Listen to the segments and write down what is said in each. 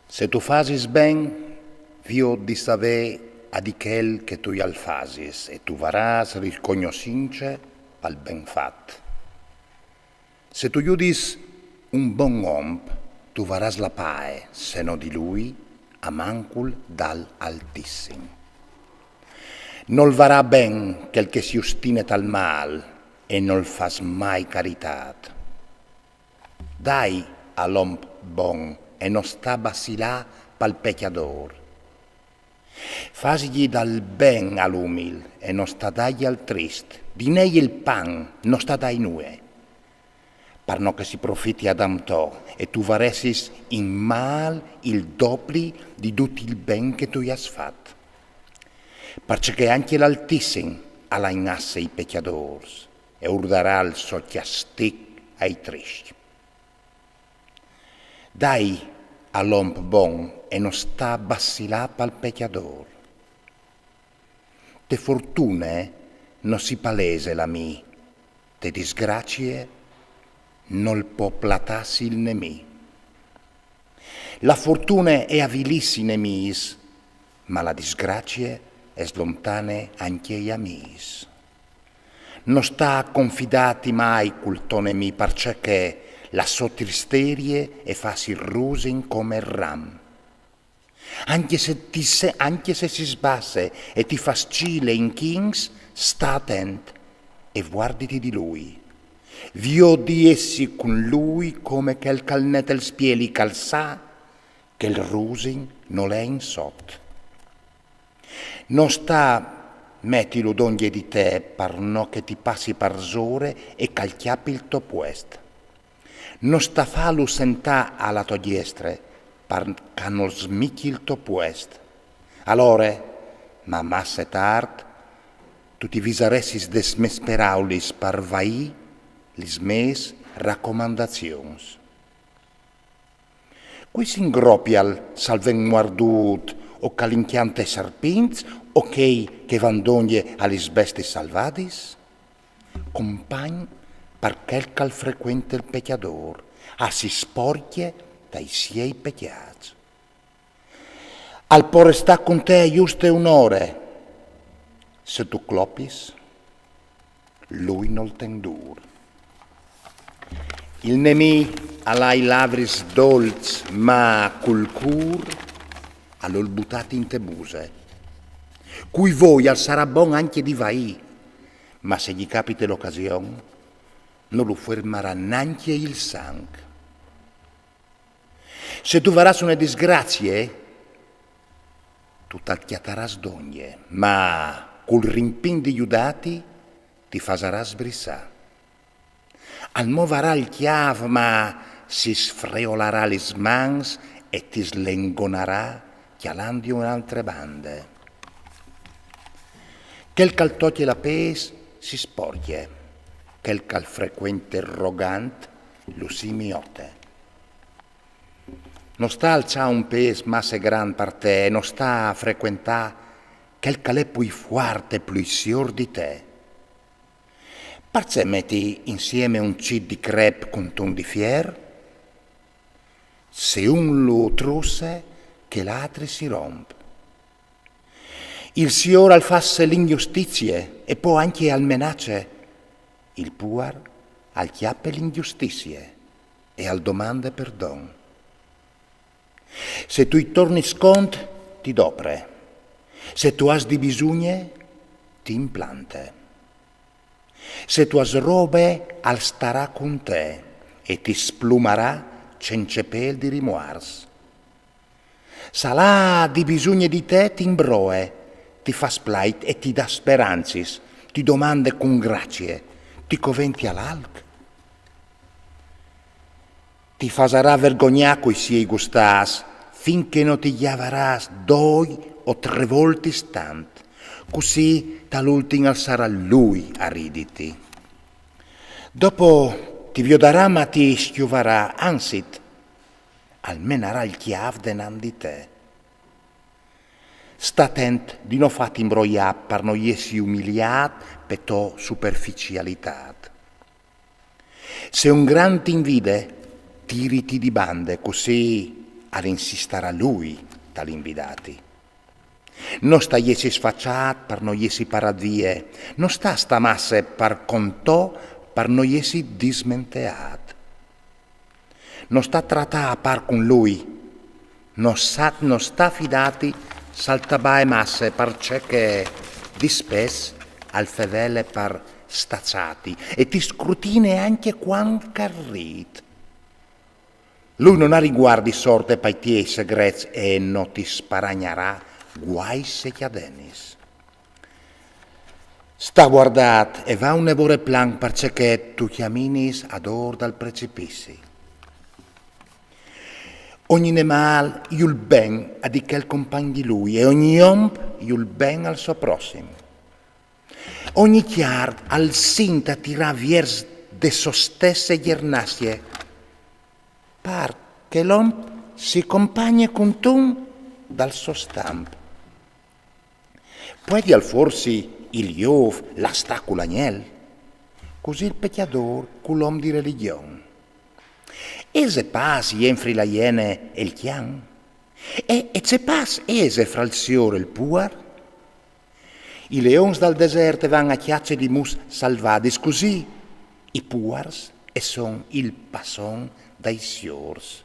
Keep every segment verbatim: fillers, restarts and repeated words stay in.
Se tu fasis ben, viôt di savê a di chel che tu jal fasis, e tu varâs ricognossince pal ben fat. Se tu judis un bon om, tu varâs la pae, se no di lui, a mancul dal Altissim. Nol varà ben chel che si ostine tal mâl e nol fâs mai caritât. Dai al om bon e no sta bacilâ pal pecjadôr. Fasii dal ben al umil e no sta dâi al trist, dinei il pan, no sta dâi nuie. Par no che si profiti Adam to e tu varessis in mâl il dopli di dut il ben che tu âs fat. Parcè che ancje l'Altissim al à in asse i pecjadôrs e ur darà il so cjastic ai triscj. Dai al om bon e no sta bacilâ pal pecjadôr. Te fortune no si palese la mê, te disgracie nol pò platâsi il nemì. La fortune e avilìs i nemîs, ma la disgracie e slontane ancje i amîs. No sta confidâti mai cul to nemì, parcè che la sô tristerie e fâs il rusin come il ram. Ancje se ti se, ancje se si sbasse e ti fâs cîle inchins, sta atent e vuarditi di lui. Viôt di jessi cun lui come chel che al nete il spieli, che al sa che il rusin nol è in sot. No sta metilu dongje di te par no che ti passi parsore e che al cjapi il to puest. No sta fâlu sentâ a la to diestre par che nol smicji il to puest. Alore, ma masse tart, tu ti visaressis des mês peraulis par vaî lis mês racomandazions. Cui si ingropial se al ven muardût o che al incjante sarpints o chei che a van dongje a lis bestiis salvadis? Compagn, par chel che al frecuente il pecjadôr, a si sporcje dai siei pecjâts. Al pò restâ cun te juste une ore. Se tu clopis, lui nol ten dûr. Il nemì al à i lavris dolçs, ma cul cûr al vûl butâti inte buse. Cui voi al sarà bon ancje di vaî, ma se gji capite la ocasion, no lu fermarà nancje il sanc. Se tu varâs une disgracie, tu tal cjatarâs dongje, ma cul rimpin di judâti ti fasarâs sbrissâ. Al movarà il cjâf, ma si sfreolarà lis mans e ti slengonarà cjalantju une altre bande. Chel che al tocje la pês si sporcje, chel che al frecuente il rogant lu si miote. No sta alçâ un pês masse grant par te, no sta frecuentâ chel che al è plui fuart e plui siôr di te. Parcè meti insieme un cît di crep cuntun di fier? Se un lu trusse, chel altri si romp. Il Siôr al fâs l'injustizie e po ancje al menace. Il puar al cjape l'injustizie e al domande perdon. Se tu i tornis cont, ti dopre. Se tu âs di bisugne, ti implante. Se tu âs robe, al starà cun te e ti splumarà cence pêl di rimuars. Se al à di bisugne di te, ti imbroe, ti fâs plait e ti dà sperancis, ti domande cun gracie, ti covential alc? Ti fasarà vergognâ cui siei gustâts, fin che no ti gjavarâs doi o trê voltis tant, cussì tal ultin al sarà lui a riditi. Dopo ti viodarà, ma ti scjuvarà, anzit, al menarà il cjâf denant di te. Sta atent di no fâti imbroiâ par no jessi umiliât pe tô superficialitât. Se un grant ti invide, tiriti di bande, cussì Al insistarà lui tal invidati. No sta jessi sfaçât par no jessi parât vie, no sta stamasse par cont to par no jessi dismenteât. No sta tratâ a par cun lui, no sta, no sta fidâti s'al tabae masse, parcè che dispès al fevele par staçâti e ti scrutine ancje cuant ch'al rît. Lui no à riguart di sorte pai tiei segrets e no ti sparagnarà guai se cjadenis. Sta guardât e va une vore planc, parcè che tu cjaminis adôr dal precipissi. Ogni nemâl i vûl ben a di chel compagn di lui e ogni om i vûl ben al so prossim. Ogni cjar al sint a tirâ viers de sô stesse gjernassie, par che l'om si compagne cuntun dal so stamp. Puedial forsi il jôf lâ a stâ cul agnel? Cussì il pecjadôr cul om di religjon. Ese pâs jenfri la jene e il cjan? E, e ce pâs ese fra il siôr e il puar? I leons dal desert a van a cjace di mus salvadis, cussì i puars a son il passon dai siôrs.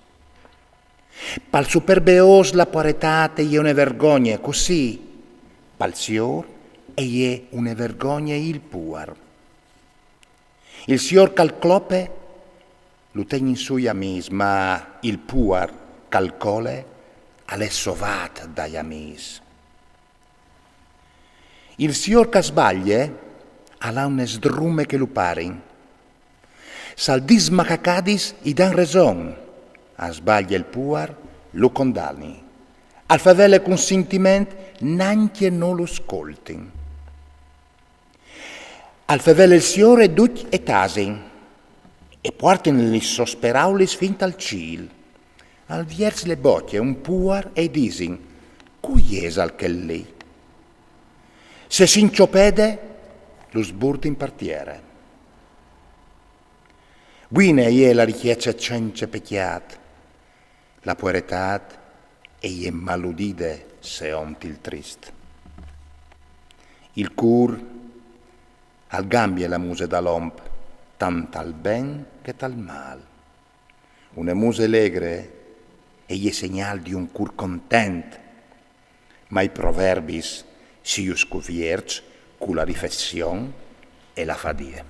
Pal superbeôs la puaretât e je une vergogne, cussì pal siôr e je une vergogne il puar. Il siôr ch'al clope lu tegnin sù i amîs, ma il puar ch'al cole al è sovât dai amîs. Il siôr ch'al sbalie al à une sdrume che lu parin. S'al dîs macacadis i dan reson, al sbalie il puar, lu condalin. Al fevele cun sintiment, nancje no lu scoltin. Al fevele il siôr e ducj a tasin, e puartin lis sôs peraulis fin tal cîl. Al viers le bocje un puar e i disin: cui isal chel li? Se si inciopede, lu sburtin par tiere. Buine e je la ricjece cence pecjât, la puaretât e je maludide se om ti il trist. Il cûr al gambie la muse dal om, tant tal ben che tal mâl. Une muse legre e je segnâl di un cûr content, ma i proverbis si ju scuvierç cu la riflession e la fadie.